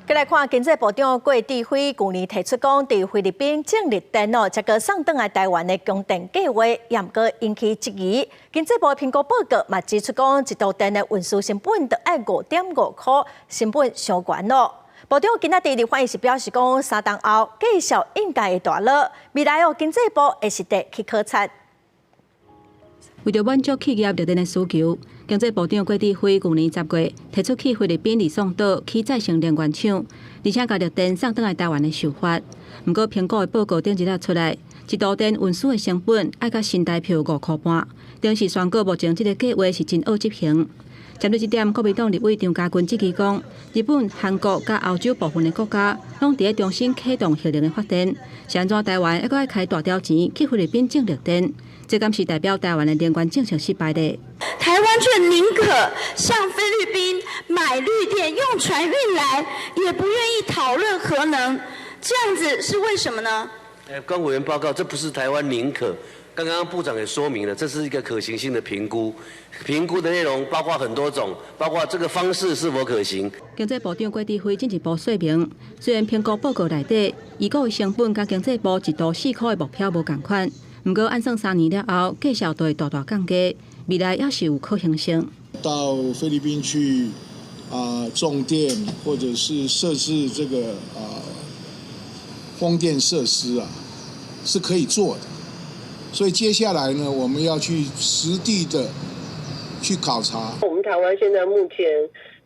繼來看經濟部長郭智輝舊年提出講，佇菲律賓種綠電哦，才閣送轉來台灣的供電計劃，也毋過引起質疑。經濟部的評估報告嘛指出講，一度電的運輸成本著愛5.5箍，成本傷懸咯。部長今仔佇立法院時表示講，3冬後價數應該會大落，未來哦經濟部會實地去考察。為著滿足企業綠電的需求，經濟部長郭智輝舊年10月提出去菲律賓呂宋島起再生能源廠，而且共綠電送轉來台灣的想法。毋過評估的報告頂日仔出來，一度電運輸的成本愛較新台票5箍半，等於是宣告目前這个計畫是真惡執行。針對這點，國民黨立委張嘉軍質疑講，日本、韓國佮歐洲部分的國家，攏佇咧重新啟動核能的發電，是按怎台灣猶閣愛開大條錢去菲律賓種綠電？這敢是代表台灣的能源政策失敗咧？台灣卻寧可向菲律賓買綠電，用船運來，也不願意討論核能，這樣子是為什麼呢？跟委員報告，這不是台灣寧可。剛剛部長也說明了，這是一個可行性的評估，評估的內容包括很多種，包括這個方式是否可行。經濟部長郭智輝進一步說明，雖然評估報告內底，預估的成本佮經濟部一度4箍的目標無仝款，毋過按算3年了後，價數就會大大降低，未來猶是有可行性。到菲律賓去啊種電，或者是設置這個啊風電設施啊，是可以做的。所以接下來呢，我們要去實地的去考察。我們台灣現在目前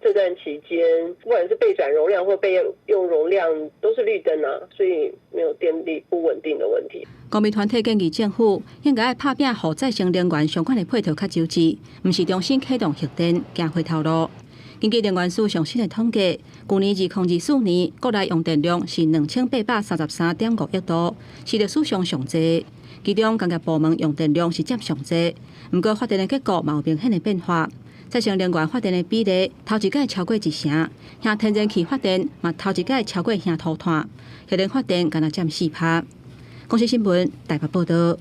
這段期間，不管是備轉容量或備用容量，都是綠燈啊，所以沒有電力不穩定的問題。公民團體建議政府應該愛拍拚，予再生能源相關的配套較周至，毋是重新啟動核電，行回頭路。根據能源署上新的統計，舊年2024年國內用電量是2833.5億度，是歷史上上濟。其中工業部門用電量是佔上濟，毋過發電的結構嘛有明顯的變化。再生能源發電的比例頭一擺超過一成，用天然氣發電嘛頭一擺超過用塗炭，核能發電干焦佔4趴。公視新聞台北報導。